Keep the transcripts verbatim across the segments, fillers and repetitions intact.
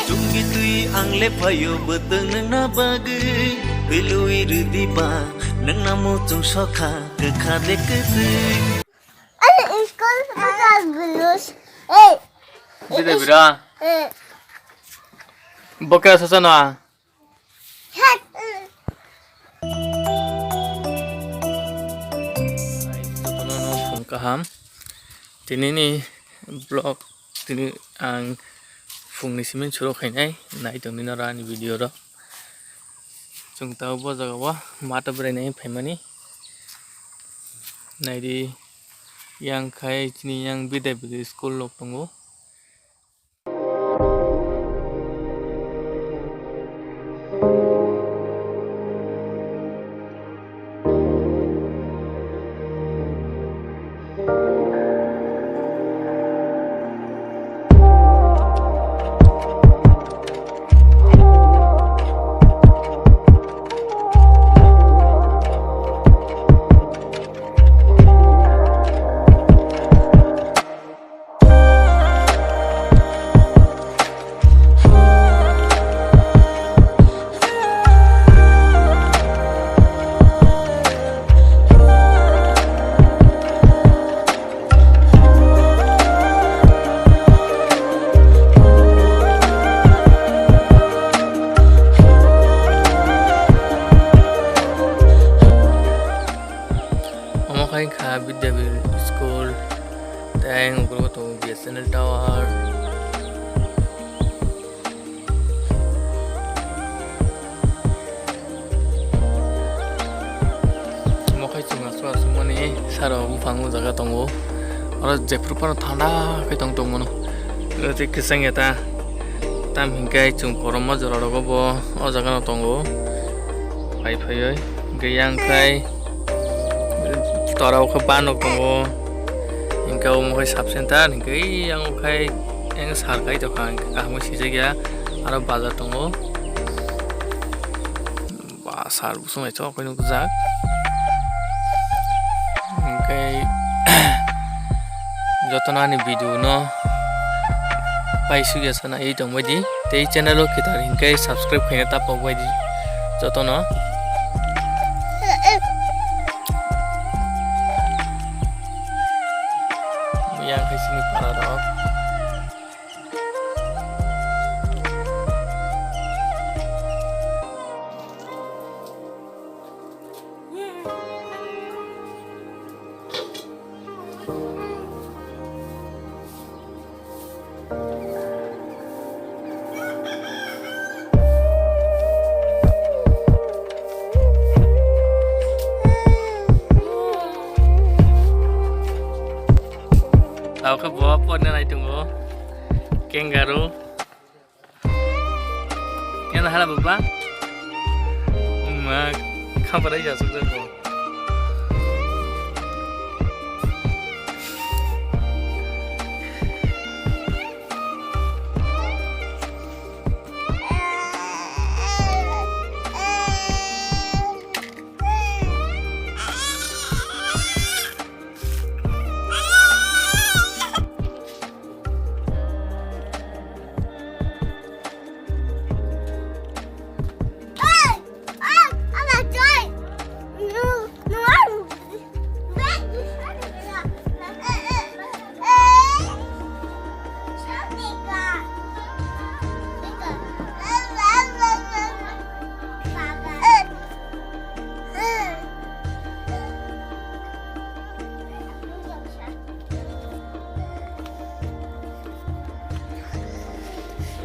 Chungki twi ang le phaio bwtwng nangna bagwi, twilwi rwdi ba nangna muchung sokha kwkha de kwtwi. Ani school bwkha bwlwch. Ei. Bida bira. Eh. Bokra sasa na. Jotono no phung kaham. Tinini vlog tini ang phungni simi churo khainai nai tongni noro ani video rok. Chwng tabuk bo jaga o mata bwrwi nai phaimani. Naidi yang khai chini yang bidai bidai school rok tongo. Omo khai kha Vidyabir School, tei ayang ukulok tongo B S N L tower. Omo khai chwng aswk aswk mani saro buphang o jaga tongo. Oro jephru phano thanda khe tong tongmano. Oro tei kwchang ya ta. Tam hinkhe chwng korokma jora rogo bo o jaga no tongo. Phai phaiwi hinkhe yang khai tora o khe ban rok tongo. Hinkhe omo khai sub center hinkhe yang o khai yang sar khai tongkha hinkhe kaham khe swijak ya. Aro bazar tongo. Ba sar busung hai chok nukjak. Hinkhe jotono ani video no paisuk ya sana ei tongbai di tei channel o kwtal hinkhe subscribe khaina ta pok bai di jotono. Yang khai sini para rok. Tao khe bo porna nai tongo. Kangaroo. Yana hala baba. Ma khabarai jasuk jago.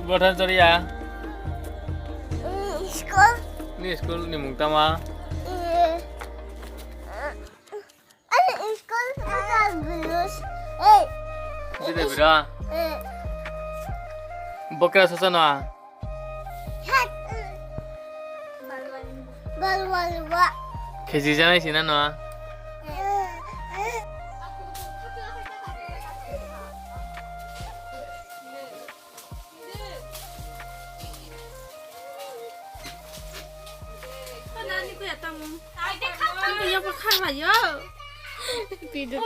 Bothar Choria. Mm, school. Ni school ni mung tama? Eh. Ani school bukan bulus. Eh. Bida bira. Eh. Bokra sasa na. Balwalwa. Khechi janai sina no? Video